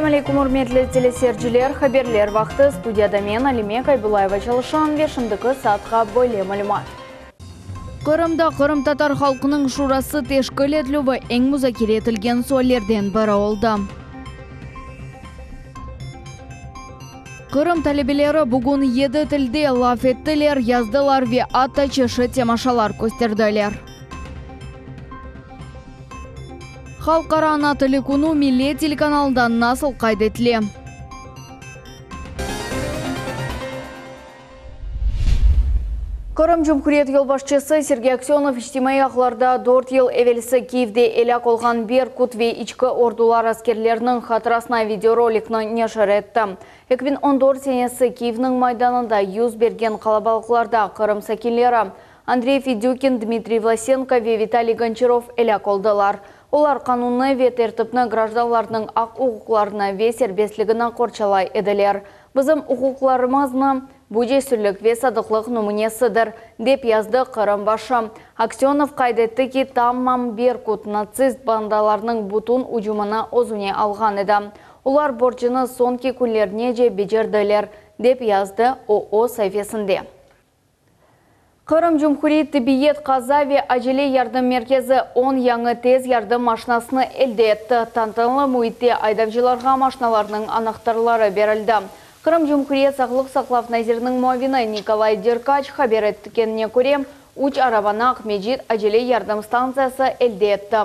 Selâm aleyküm, ürmetli teleseyirciler! Haberler vaqtı. Studiyada men, Alime Kaybulayeva çalışam ve şimdiki saatqa böyle malümat. Qırımda Qırımtatar halqınıñ şurası teşkil etilüvi eñ muzakere etilgen suallerden biri oldı. Qırım talebeleri bugün yedi tilde laf ettiler, yazdılar ve atta çeşit temaşalar kösterdiler. Halqara ana tili künü Millet telekanalında nasıl qayd etile? Qırım Cumhuriyet yolbaşçısı Sergey Aksönov içtimaiy ağlarda dört yıl evelsi Kiyevde elâk olğan Berkut ve İçki ordular askerleriniñ hatırasına videorolikni neşir etti. 2014 senesi Kiyevniñ Maydanında yüz bergen qalabalıqlarda Qırım sakinleri Andrey Fedükin, Dmitriy Vlasenko ve Vitaliy Gonçarov elâk oldılar. Olar qanunnı ve tertipni, grajdanlarnıñ aq-uquqlarını ve serbestligini qorçalay ediler. Bizim uquqlarımıznı bu cesürlik ve sadıqlıq nümünesidir, dep yazdı Qırım başı. Aksönov qayd etti ki, tamam Berkut natsist bandalarınıñ bütün ücümini özüne alğan edi. Olar borcunı soñki künlerinece becerdiler, dep yazdı o öz saifesinde. Qırım Cumhuriyet tibbiyet qaza ve acele yardım merkezi 10 yañı tez yardım maşinasını elde etti. Tantanalı müitte aydavcılarğa maşinalarnıñ anahtarları berildi. Qırım Cumhuriyet sağlıq saqlav naziriniñ muavini Nikolay Derkaç haber etkenine köre, üç arabanı Aqmescit acele yardım stantsiyası elde etti.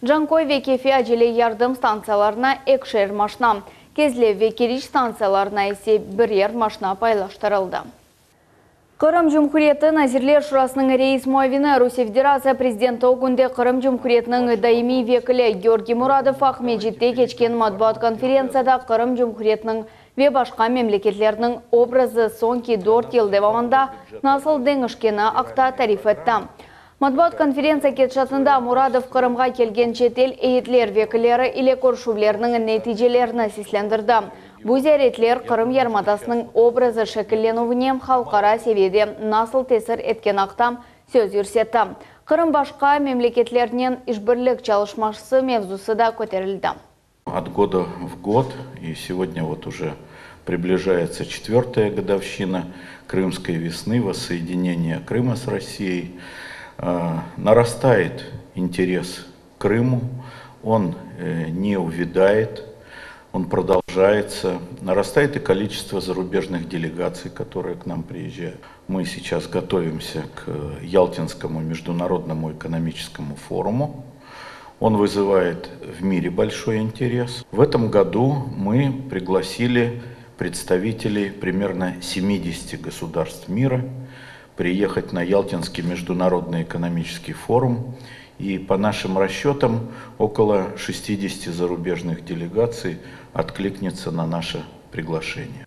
Canköy ve Kefe acele yardım stantsiyalarına ekişer maşina, Kezlev ve Keriç stantsiyalarına ise birer maşina paylaştırıldı. Qırım Cumhuriyeti Nazirler Şurasınıñ reis muavini, Rusiye Federatsiya Prezidenti ögünde Qırım Cumhuriyetiniñ daimiy vekili Georgiy Muradov Aqmescitte keçken matbuat konferentsiyada Qırım Cumhuriyetiniñ ve başqa memleketlerniñ obrazı soñki dört yıl devamında nasıl deñişkeni aqta tarif etti. Matbuat konferentsiya ketişatında Muradov Qırımğa kelgen çetel eyyetler vekilleri ile körüşüvlerniñ neticelerini seslendirdi. Bu ziyaretler Qırım yarımadasınıñ obrazı şekillenüvine halqara seviyede nasıl tesir etkeni aqta söz yürsetti. Qırım başqa memleketlernen işbirlik çalışması mevzusı da köterildi. От года в год, и сегодня вот уже приближается четвертая годовщина Крымской весны, воссоединения Крыма с Россией, нарастает интерес к Крыму, он не увядает, он продолжается, нарастает и количество зарубежных делегаций, которые к нам приезжают. Мы сейчас готовимся к Ялтинскому международному экономическому форуму. Он вызывает в мире большой интерес. В этом году мы пригласили представителей примерно 70 государств мира приехать на Ялтинский международный экономический форум. И по нашим расчетам около 60 зарубежных делегаций откликнется на наше приглашение.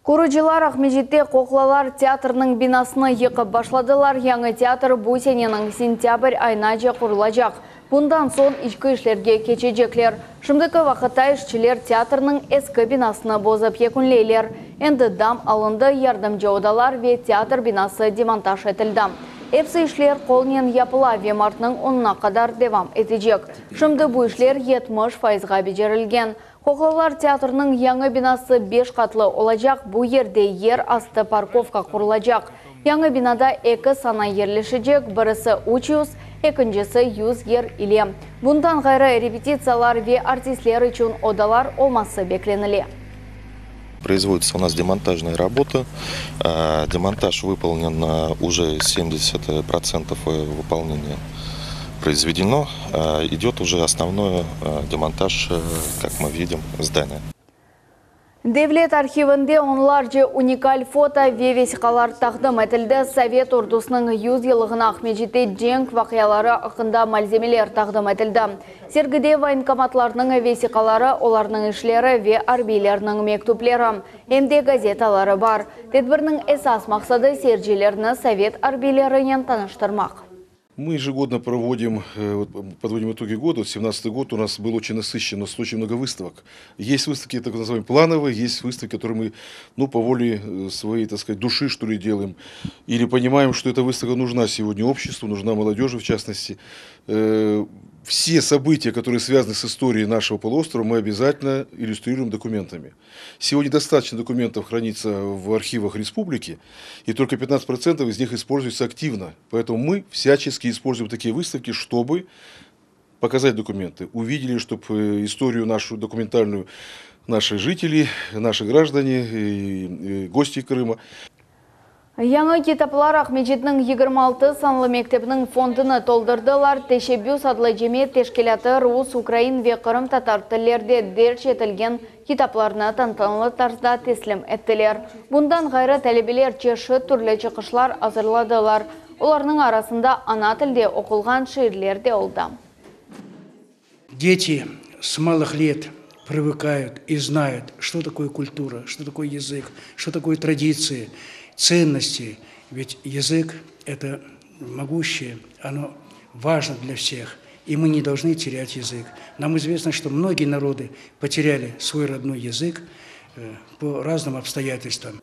Qurucılar Aqmescitte qoqlalar teatriniñ binasını yıqıp başladılar. Yañı teatr bu seneniñ sentâbr ayınace qurulacaq. Bundan soñ içki işlerge keçecekler. Şimdiki vaqıtta işçiler teatrniñ eski binasını bozıp yekünleyler. Endi dam alındı, yardımcı odalar ve teatr binası demontaj etildi. Episi işler qolnen yapıla ve martnıñ onuna qadar devam etecek. Şimdi bu işler 70 fayızğa becerilgen. Qoqlalar teatriniñ yañı binası beş qatlı olacaq, bu yerde yer astı parkovka qurulacaq. Yañı binada eki sana yerleşecek, birisi 300, ekincisi 100 yer ile. Bundan ğayrı, repetitsiyalar ve artistler içün odalar olması beklenile. Производится у нас демонтажные работы. Демонтаж выполнен уже 70% выполнения произведено. Идет уже основной демонтаж, как мы видим, здания. Devlet arhivinde onlarca unikal foto ve vesiqalar taqdim etildi. Sovet ordusınıñ 100 yıllığına Aqmescitte cenk vaqiaları aqqında malzemeler taqdim etildi. Sergide voyenkomatlarnıñ vesiqaları, olarnıñ işleri ve arbiylerniñ mektüpleri, em de gazetaları bar. Tedbirniñ esas maqsadı seyircilerni sovet arbiylerinen tanıştırmaq. Мы ежегодно проводим, вот, подводим итоги года. 2017 год у нас был очень насыщен, у нас очень много выставок. Есть выставки, так называемые, плановые, есть выставки, которые мы, ну, по воле своей, так сказать, души, что ли, делаем. Или понимаем, что эта выставка нужна сегодня обществу, нужна молодежи, в частности. Все события, которые связаны с историей нашего полуострова, мы обязательно иллюстрируем документами. Сегодня достаточно документов хранится в архивах республики, и только 15% из них используются активно. Поэтому мы всячески используем такие выставки, чтобы показать документы. Увидели, чтобы э, историю нашу документальную наши жители, наши граждане и гости Крыма. Yañı kitaplar Aqmescitniñ 26 sanlı mektebiniñ fondunı toldurdılar. Teşebbüs adlı cemiyet teşkilâtı rus, ukrain ve qırımtatar tillerde derc etilgen kitaplarnı tantanalı tarzda teslim ettiler. Bundan ğayrı talebeler çeşit türlü çıqışlar azırladılar. Olarnıñ arasında ana tilde oqulğan şiirler de oldı. Дети с малых лет привыкают и знают, что такое культура, что такое язык, что такое традиции, ценности. Ведь язык – это могущее, оно важно для всех. И мы не должны терять язык. Нам известно, что многие народы потеряли свой родной язык э, по разным обстоятельствам.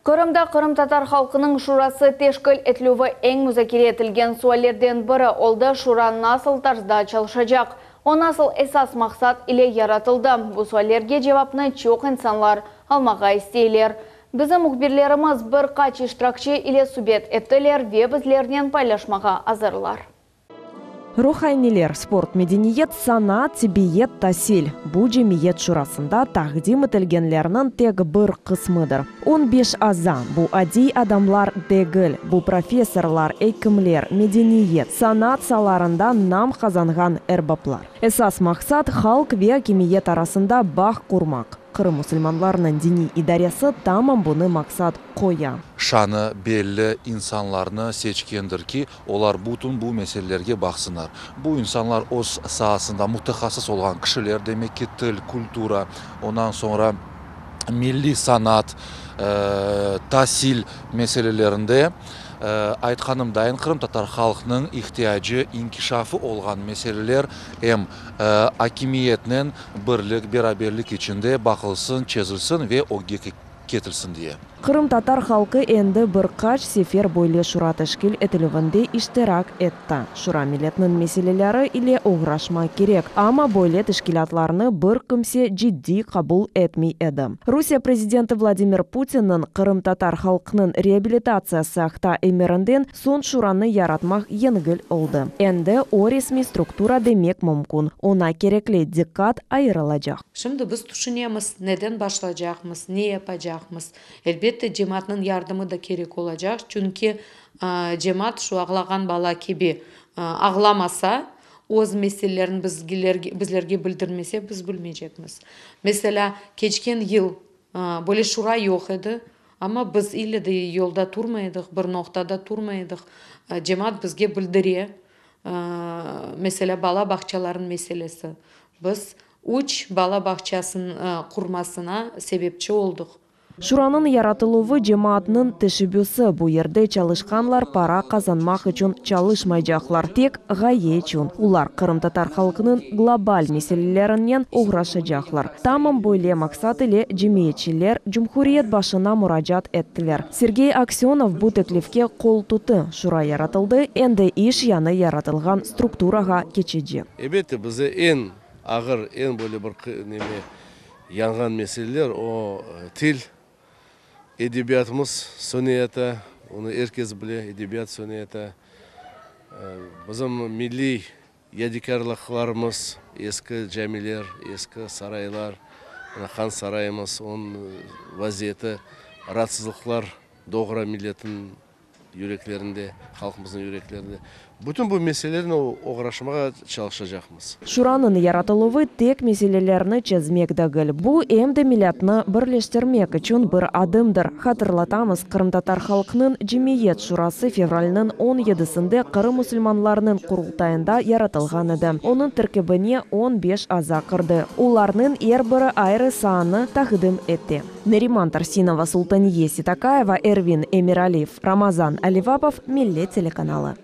Qırımda Qırımtatar halqınıñ şurası teşkil etilüvi eñ muzakere etilgen suallerden biri oldı. Şura nasıl tarzda çalışacaq? O nasıl esas maqsat ile yaratıldı? Bu suallerge cevapnı çoq insanlar almağa isteyler. Bizim mühbirlerimiz bir qaç iştirakçi ile subet ettiler ve bizlernen paylaşmağa azırlar. Ruhaniyler, sport, medeniyet, sanat, tibbiyet, tasil. Bu cemiyet şurasında taqdim etilgenlerniñ tek bir qısmıdır. 15 aza, bu adiy adamlar degil, bu professorlar, ekimler, medeniyet, sanat saalarında nam qazanğan erbaplar. Esas maqsat halq ve akimiyet arasında bağ qurmaq. Qırım musulmanlarınıñ diniy idaresi tamam bunı maqsat qoya. Şanı belli insanlarnı seçkendir ki, olar bütün bu meselelerge baqsınlar. Bu insanlar öz saasında mütehassıs olğan kişiler, demek ki, til, kultura, ondan soñra milliy sanat, tasil meselelerinde, aytqanım dayın, qırımtatar halqnıñ ihtiyacı, inkişafı olğan meseleler em akimiyetnen birlik, beraberlik içinde baqılsın, çezilsin ve ögge ketilsin diye. Qırımtatar halqı endi bir qaç sefer böyle şura teşkil etilüvinde iştirak etti. Şura milletniñ meseleleri ile oğraşmaq kerek, amma böyle teşkilâtlarnı bir kimse ciddiy qabul etmey edi. Rusiye prezidenti Vladimir Putinniñ qırımtatar halqınıñ reabilitatsiyası aqta emirinden soñ şuranı yaratmaq yengil oldı. Endi o resmiy struktura demek mümkün, oña kerekli diqqat ayırılacaq. Şimdi biz tüşünemiz, neden başlaycaqmız, ne yapacaqmız. Elbette, cemaatnıñ yardımı da kerek olacaq, çünki cemaat şu ağlağan bala kibi ağlamasa, öz meselelerini bizlerge bildirmese, biz bilmeycekmiz. Meselâ, keçken yıl böyle şura yoq edi, amma biz ile de yolda turmay edik, bir noqtada turmay edik. Cemaat bizge bildire, meselâ, bala bağçalarınıñ meselesi. Biz üç bala bağçasınıñ qurmasına sebepçi oldıq. Şuranıñ yaratıluvı cemaatnıñ teşebbüsi, bu yerde çalışqanlar para qazanmaq içün çalışmaycaqlar, tek ğaye içün. Olar qırımtatar halqınıñ global meselelerinen oğraşacaqlar. Tamam böyle maqsat ile cemiyetçiler cumhuriyet başına muracaat ettiler. Sergey Aksönov bu teklifke qol tuttı, şura yaratıldı, endi iş yañı yaratılğan strukturağa keçecek. Elbette, bize eñ ağır, eñ böyle bir neme yanğan meseleler o til, edebiyatımız söneyata, onı er kes bile, edebiyat söneyata, bizim milliy yadikârlıqlarımız, eski camiler, eski saraylar, mına Han sarayımız, onıñ vaziyeti raatsızlıqlar doğura milletniñ yüreklerinde, halqımıznıñ yüreklerinde. Bütün bu meselelernen oğraşmağa çalışacaqmız. Şuranıñ yaratıluvı tek meselelerni çezmek degil, bu em de milletni birleştirmek içün bir adımdır. Hatırlatamız, Qırımtatar halqnıñ Cemiyet Şurası fevralniñ on yedisinde Qırım musulmanlarınıñ Qurultayında yaratılğan edi. Onıñ terkibine 15 aza kirdi. Olarnıñ er biri ayrı saanı taqdim ete. Neriman Tarsinova, Sultaniye Sitakaeva, Ervin Emiraliyev, Ramazan Alivapov, Millet telekanalı.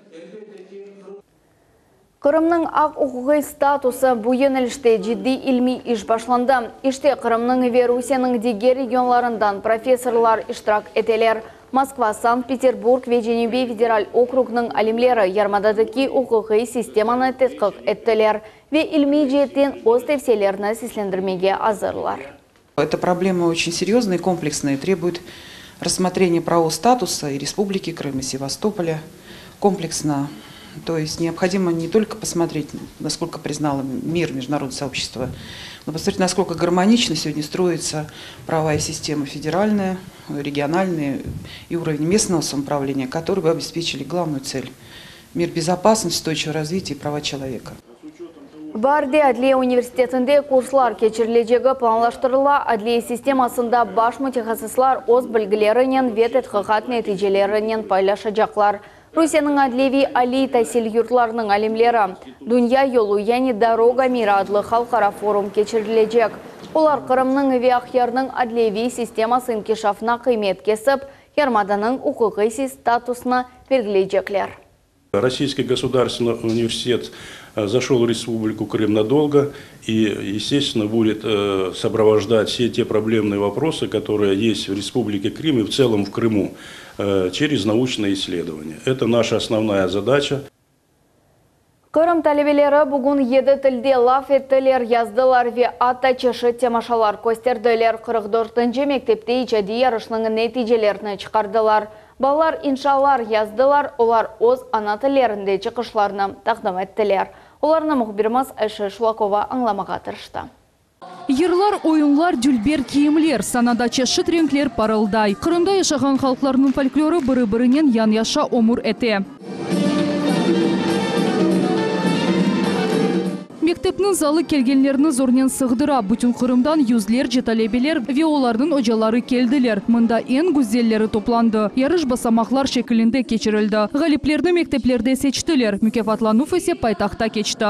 Qırımnıñ aq-uquqiy statusı bu yönelişte ciddiy ilmiy iş başlandı. İşte Qırımnıñ ve Rusiyeniñ diger regionlarından professorlar iştirak eteler. Moskva, Sankt-Peterburg ve Cenübiy federal okrugnıñ alimleri yarımadadaki uquqiy sistemanı tedqiq ettiler ve ilmiy ceetten öz tevsiyelerini seslendirmege azırlar. Эта проблема очень серьезная и комплексная, требует рассмотрения правового статуса и Республики Крым, и Севастополя комплексно. То есть необходимо не только посмотреть, насколько признало мир, международное сообщество, но посмотреть, насколько гармонично сегодня строится правовая система федеральная, региональная и уровень местного самоуправления, которые бы обеспечили главную цель – мир, безопасность, устойчивое развитие и права человека. Baarde Adliye universitetinde kurslar keçirilecegi planlaştırıla. Adliye sistemasında baş mütehassıslar öz bilgilerinen ve tedqiqat neticelerinen paylaşacaqlar. Rusiyeniñ adliyeviy aliy tasil yurtlarınıñ alimleri Dünya yolu, yani Дорога мира adlı halqara forum keçirilecek. Olar Qırımnıñ ve Aqyarnıñ adliyeviy sisteması inkişafına qıymet kesip, yarımadanıñ uquqiy statusını belgileycekler. Российский государственный университет зашел в Республику Крым надолго и, естественно, будет сопровождать все те проблемные вопросы, которые есть в Республике Крым и в целом в Крыму, через научные исследования. Это наша основная задача. Qırım talebeleri bugün yedi tilde laf ettiler, yazdılar ve atta çeşit temaşalar kösterdiler. 44-nci mektepte icadiy yarışnıñ neticelerini çıqardılar. Balalar inşalar yazdılar, olar öz ana tillerinde çıqışlarını taqdim ettiler. Olarnı mühbirimiz Ayşe Şulakova añlamağa tırıştı. Yırlar, oyunlar, dülber kiyimler, sanada çeşit renkler parılday. Qırımda yaşağan halqlarnıñ folklorı biri-birinen yan-yaşa ömür ete. Mektepniñ zalı kelgenlerni zornen sığdıra. Bütün Qırımdan yüzlerce talebeler ve olarnıñ ocaları keldiler. Mında eñ güzelleri toplandı. Yarış basamaqlar şekilinde keçirildi. Ğaliplerni mekteplerde seçtiler, mukâfatlanuv ise paytahtta keçti.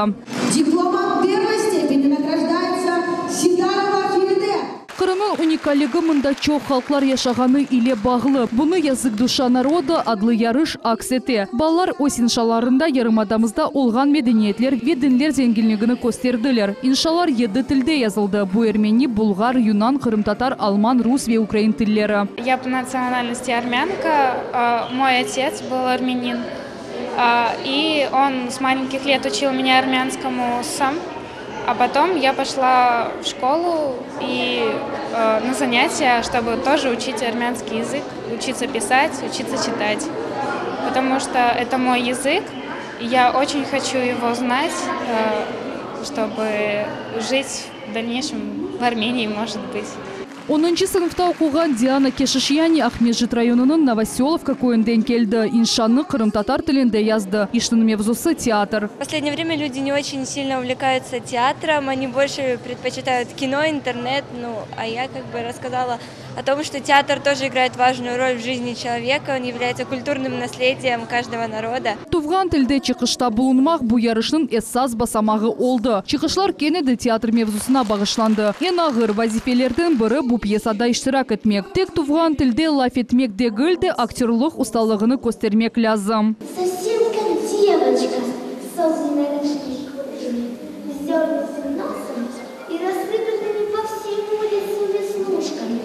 Дипломом первой степени награждается Сидарова Фериде. Qırımnıñ unikalligi mında çoq halqlar yaşağanı ile bağlı. Bunı Язык душа народа adlı yarış aks ete. Balalar öz inşalarında yarımadamızda olğan medeniyetler ve dinler zenginligini kösterdiler. İnşalar yedi tilde yazıldı. Bu ermeni, bulğar, yunan, qırımtatar, alman, rus ve ukrain tilleri. Я по национальности армянка. Мой отец был армянин. И он с маленьких лет учил меня армянскому сам. А потом я пошла в школу и на занятия, чтобы тоже учить армянский язык, учиться писать, учиться читать. Потому что это мой язык, и я очень хочу его знать, чтобы жить в дальнейшем в Армении, может быть. Onuncu sınıfta oquğan Diana Keşişyani Aqmescit rayonınıñ Novoselovka köyünden keldi. İnşanı qırımtatar tilinde yazdı. İşniñ mevzusı teatr. В последнее время люди не очень сильно увлекаются театром, они больше предпочитают кино, интернет. Ну, а я как бы рассказала о том, что театр тоже играет важную роль в жизни человека, он является культурным наследием каждого народа. Tuvğan tilde çıqışta bulunmaq bu yarışnıñ esas basamağı oldı. Çıqışlar kene de teatr mevzusına bağışlandı. Eñ ağır vazifelerden biri bu pyesada iştirak etmek. Tek tuvğan tilde laf etmek degil de aktörlıq ustalığını köstermek lâzim. Совсем как девочка с огненно-рыжими кудрями, вздернутым носом и рассыпанными по всему лицу веснушками.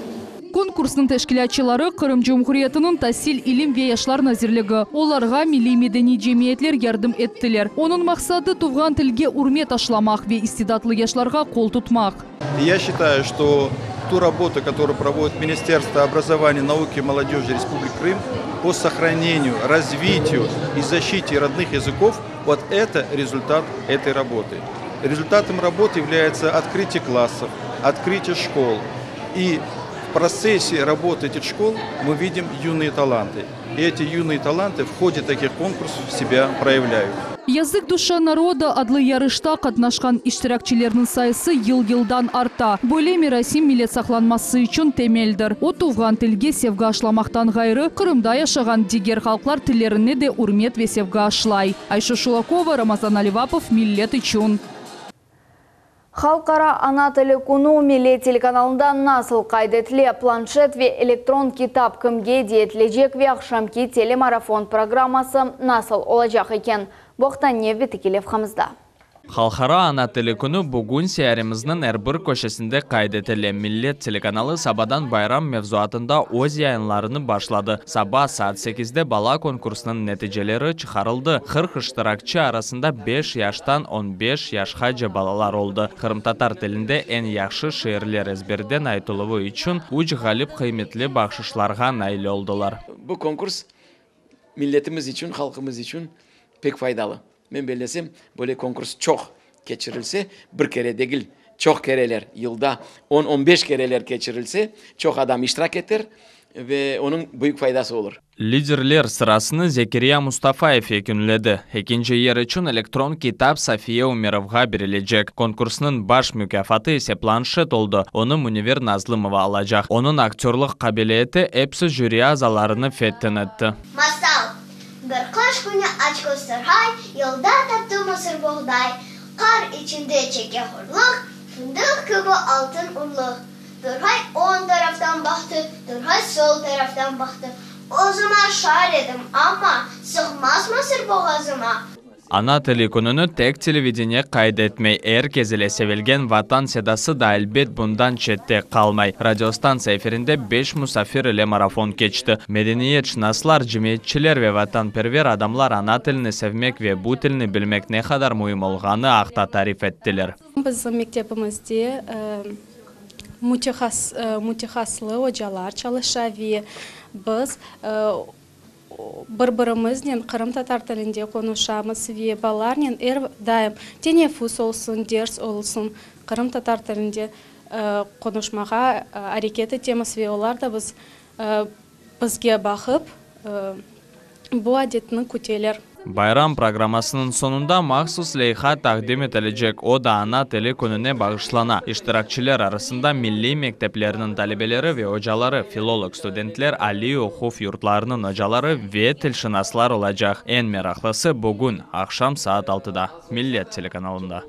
Konkursnıñ teşkilâtçıları Qırım Cumhuriyetiniñ tasil, ilim ve yaşlar nazirligi. Olarğa milliy medeniy cemiyetler yardım ettiler. Onıñ maqsadı tuvğan tilge ürmet aşlamaq ve istidatlı yaşlarğa qol tutmaq. Я считаю, что ту работу, которую проводит Министерство образования, науки и молодежи Республики Крым по сохранению, развитию и защите родных языков, вот это результат этой работы. Результатом работы является открытие классов, открытие школ. И в процессе работы этих школ мы видим юные таланты. И эти юные таланты в ходе таких конкурсов себя проявляют. Язык душа народа adlı yarışta qatnaşqan iştirakçilerniñ sayısı yıl-yıldan arta. Böyle merasim millet saqlanması içün temeldir. O tuvğan tilge sevgi aşlamaqtan ğayrı, Qırımda yaşağan diger halqlar tillerine de ürmet ve sevgi aşlay. Ayşe Şulakova, Ramazan Alivapov, Millet içün. Halqara ana tili künü Millet telekanalında nasıl qayd etile, planşet ve elektron kitap kimge ediye etilecek ve aqşamki telemarafon programması nasıl olacaq eken? Bu aqta nevbetteki levhamızda. Halqara ana tili künü bugün seyaremizniñ er bir köşesinde qayd etile. Millet telekanalı sabadan bayram mevzuatında öz yayınlarını başladı. Saba saat sekizde bala konkursınıñ neticeleri çıqarıldı. 40 iştirakçi arasında beş yaştan on beş yaşqace balalar oldı. Qırımtatar tilinde eñ yahşı şiirler ezberden aytıluvı içün üç ğalip qıymetli bahşışlarğa nail oldılar. Bu konkurs milletimiz içün, halqımız içün pek faydalı. Men bellesem, böyle konkurs çoq keçirilse, bir kere degil, çoq kereler, yılda on, on beş kereler keçirilse, çoq adam iştirak eter ve onıñ büyük faydası olur. Liderler sırasını Zekeriya Mustafayev yekünledi. Ekinci yer içün elektron kitap Safiye Umerovğa berilecek. Konkursnıñ baş mukâfatı ise planşet oldı, onı Münevver Nazlımova alacaq. Onıñ aktörlıq qabiliyeti epsi jüri azalarını fettin etti. Masal, Bir qış künü açköz Turhay yolda taptı mısırboğday, Qar içinde çeke horluq, fındıq kibi altın urluq. Turhay oñ taraftan baqtı, Turhay sol taraftan baqtı, Özüm aşar edim, amma sığmaz mısır boğazıma. Ana tili kününi tek televideniye qayd etmey, er kez ile sevilgen Vatan sedası da elbet bundan çette qalmay. Radiostantsiya efirinde beş musafir ile marafon keçti. Medeniyetşınaslar, cemiyetçiler ve vatanperver adamlar ana tilini sevmek ve bu tilni bilmek ne qadar müim olğanı aqta tarif ettiler. Bizim mektebimizde mütehassıslı ocalar çalışa ve biz bir-birimiznen qırımtatar tilinde qonuşamız ve balalarnen er daim teneffüs olsun, ders olsun, qırımtatar tilinde qonuşmağa areket etemiz ve olar da biz bizge baqıp Bu adetni küteler. Bayram programmasınıñ soñunda mahsus leyha taqdim etilecek, o da Ana tili kününe bağışlana. İştirakçiler arasında milliy mekteplerniñ talebeleri ve ocaları, filolog studentler, aliy oquv yurtlarınıñ ocaları ve tilşınaslar olacaq. Eñ meraqlısı, bugün, aqşam saat altıda, Millet telekanalında.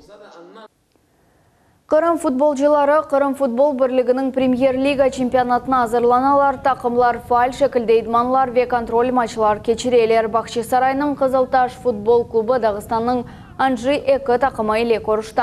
Qırım futbolcıları Qırım futbol birliginiñ Premyer-liga çempionatına azırlanalar, taqımlar faal şekilde idmanlar ve kontrol maçlar keçireler. Bağçasaraynıñ Qızıltaş futbol klubı Dağıstannıñ Anji eki taqımı ile körüşti.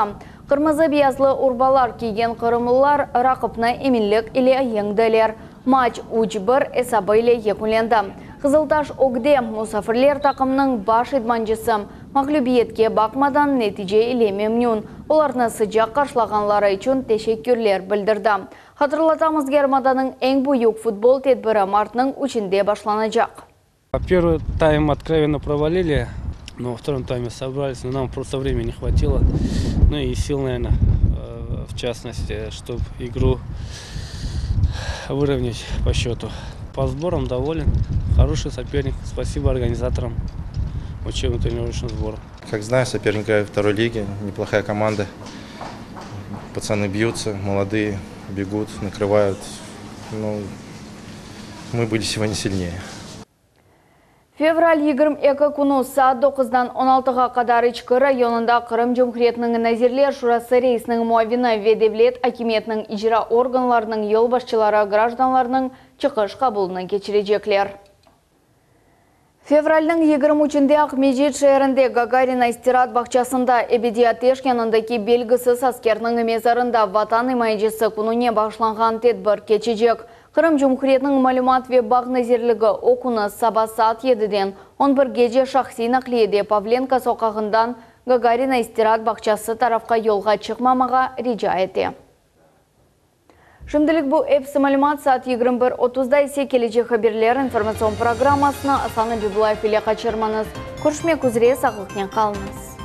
Qırmızı-beyazlı urbalar kiygen qırımlılar raqipni eminlik ile yeñdiler. Maç üç bir esabı ile yekünlendi. Qızıltaş ögde, musafirler taqımınıñ baş idmancısı, mağlübiyetke baqmadan, netice ile memnün, olarnı sıcaq qarşılağanları içün teşekkürler bildirdi. Hatırlatamız, yarımadanıñ eñ büyük futbol tedbiri martnıñ üçünde başlanacaq. Первый тайм откровенно провалили, но во втором тайме собрались, но нам просто времени не хватило, ну и сил, наверное, в частности, чтобы игру выровнять по счету. По сборам доволен, хороший соперник, спасибо организаторам учебно-тренировочных сборов. Как знаю, соперник играет второй лиге, неплохая команда. Пацаны бьются, молодые, бегут, накрывают. Ну, мы были сегодня сильнее. Fevral 22 künü saat doquzdan on altığa qadar İçki rayonında Qırım Cumhuriyetiniñ Nazirler Şurası reisiniñ muavini ve devlet akimiyetiniñ icra organlarınıñ yolbaşçıları grajdanlarnıñ çıqış qabulını keçirecekler. Fevralniñ 23-nde Aqmescit şeerinde Gagarina istiraat bağçasında Ebediy ateş yanındaki belgisiz askerniñ mezarında Vatan imayecisi kününe bağışlanğan tedbir keçecek. Qırım Cumhuriyetiniñ malümat ve bağ nazirligi o künü saba saat yediden on birgece şahsiy naqliyede Pavlenko soqağından Gagarina istiraat bağçası tarafqa yolğa çıqmamağa rica ete. Şimdilik bu episi malümat, saat 21:30da ise Kelecek haberler informatsion programmasını Asan Abibullayev ile qaçırmañız. Körüşmek üzre, sağlıqnen qalıñız.